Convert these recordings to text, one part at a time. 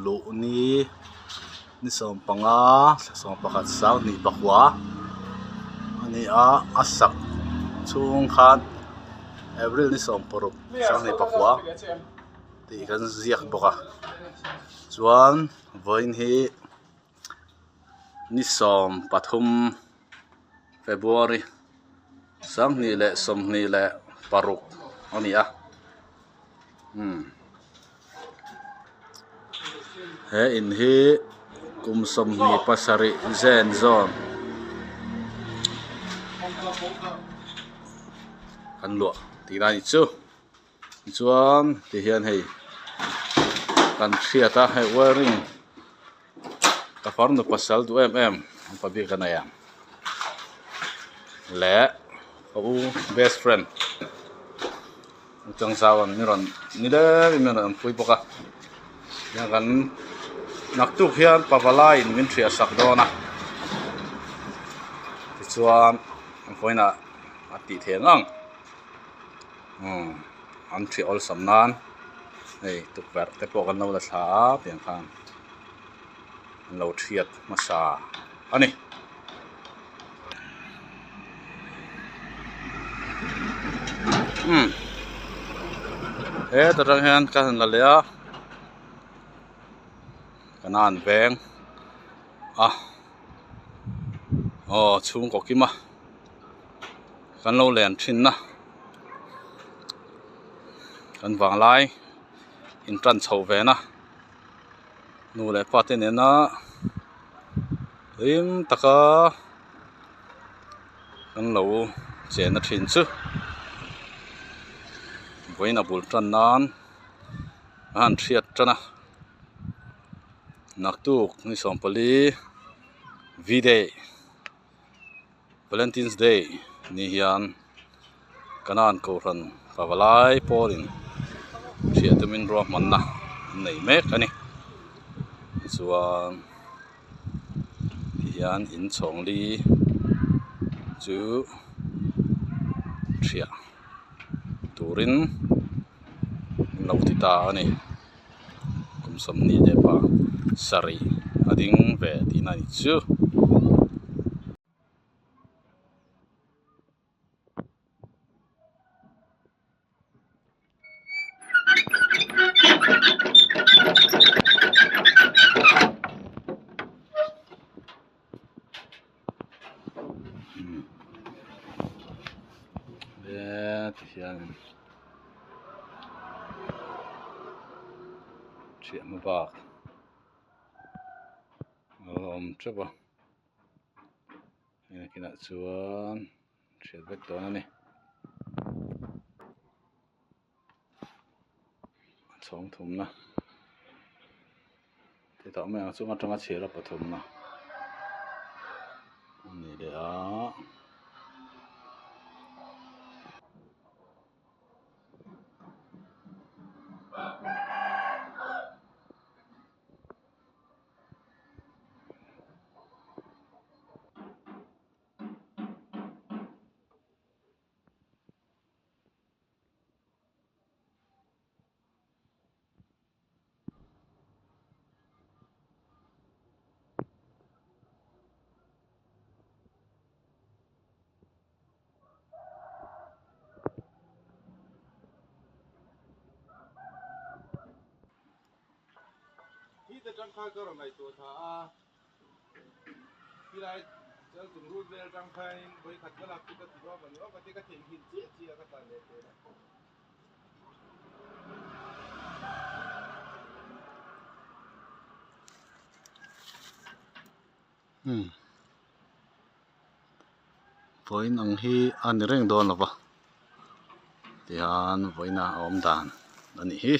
Luh ni ni 15 thla 11 sanghnih pakua a ni a a sak chhung khan April ni 16 sanghnih pakua tih kan ziak bawk a chuan vawiin hi ni 13 February 2026 a ni a umm he in hi kum 27 zen zawn kan luah tih lai chu tichuan tihian hei kan hriat a hei wiring ka farnu pasal duh em em an pa bik a nei ang leh ka u best friend chang zau an mi rawn ni deuhin min rawn awmpui bawk a tihian kan naktuk hian pavalai in min hriat sak dawn a tichuan vawiinah a tih theih ang ang umm an ṭhiah awlsam nan hei tukverh te pawh kan lo la thla a tiang khan an lo ṭhiat hmasa a ni. Umm heta tang hian ka han la leh a ka nan veng a aw chhungkaw kima kan lo len thin na kan vanglai in tan chho ve na nu leh pa te nena hlim taka kan lo chen na thin chu vawiin a bul tan nan a han hriat tan a naktuk ni 14 v day. Valentine's Day ni hian Kanan Kohhran pavalai pawlin hriat tumin ruahmanna an nei mek a ni chuan tihian inchhawng li chu thiah turin an lo ti ta a ni kum 27 a ding ve tihna a ni chu. Tihian thiah hma bak a lo awm teuh a heng kinah chuan hriat vek dawn a ni a chhawng thumna ti tawh mai ang chung atanga chhiar a pathumna a ni leh a. Umm vawiin ang hi a ni reng dawn lo va tihian vawiina a awm dan a nih hi.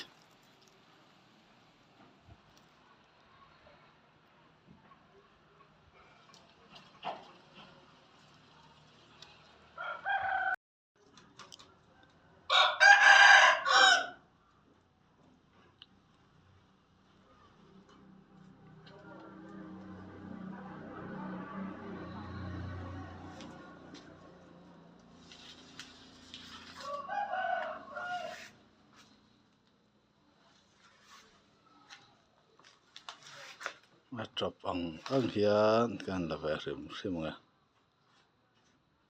A tap ang ang hian ka han la ve hrim hrim ang e.